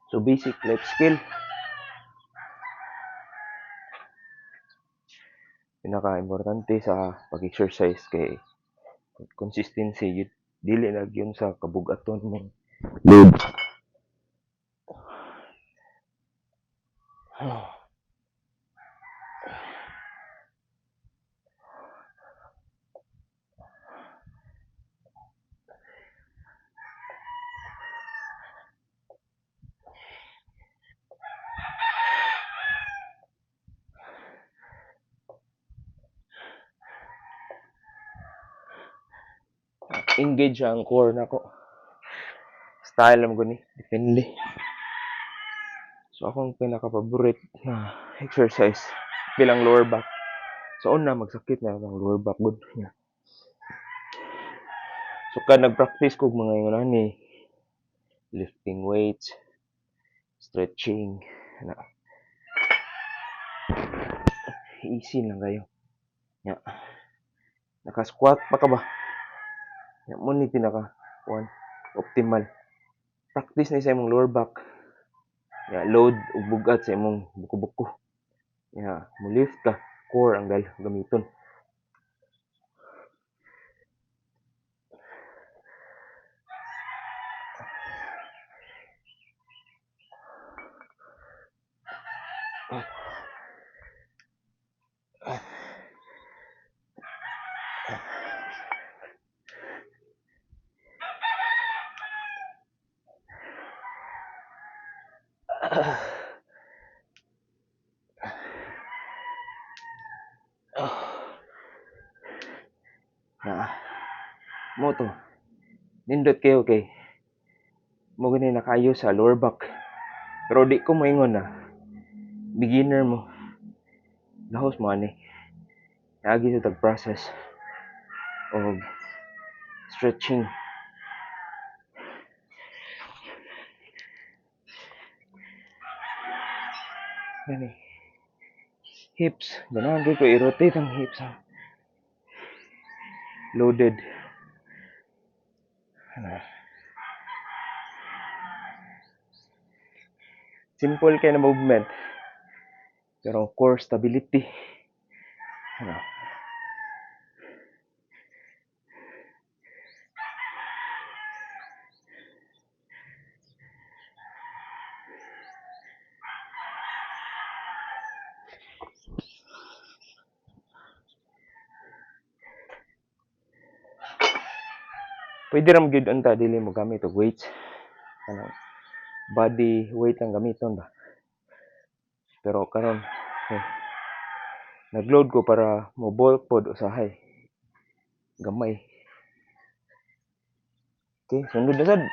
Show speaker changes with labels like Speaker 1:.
Speaker 1: So basic life skill. Pinaka-importante sa pag-exercise kay consistency yun. Dili na gyud sa kabugaton mong load. Engage ang core nako. Style lang ko ni, depende. So akong pinaka-favorite na exercise bilang lower back. So una magsakit na ang lower back gud. Yeah. So kan nag-practice kog mga ingon ani, lifting weights, stretching, na easy lang kayo. Ya. Naka-squat pa ka ba? Ya, mo ni pinaka one optimal. Practice ni sa imong lower back. Ya, load ug bugat sa imong buko-buko. Ya, mo lift ka, core ang gal gamiton. Na mo to. Nindot kayo kay mo gani nakayo sa lower back. Pero di ko moingon na beginner mo. Lahos mo ani. Agi sa tag process og stretching. Gani. Hips. Ganahan ko i-rotate ang hips. Ha. Loaded. Ano? Simple kay na movement. Pero core stability. Ano? Pwede ra gyud unta dili mo gamit og weights. Ano, body weight lang gamiton ba. Pero karon eh, nagload ko para mo bulk pod usahay. Gamay. Okay, sunod na sad.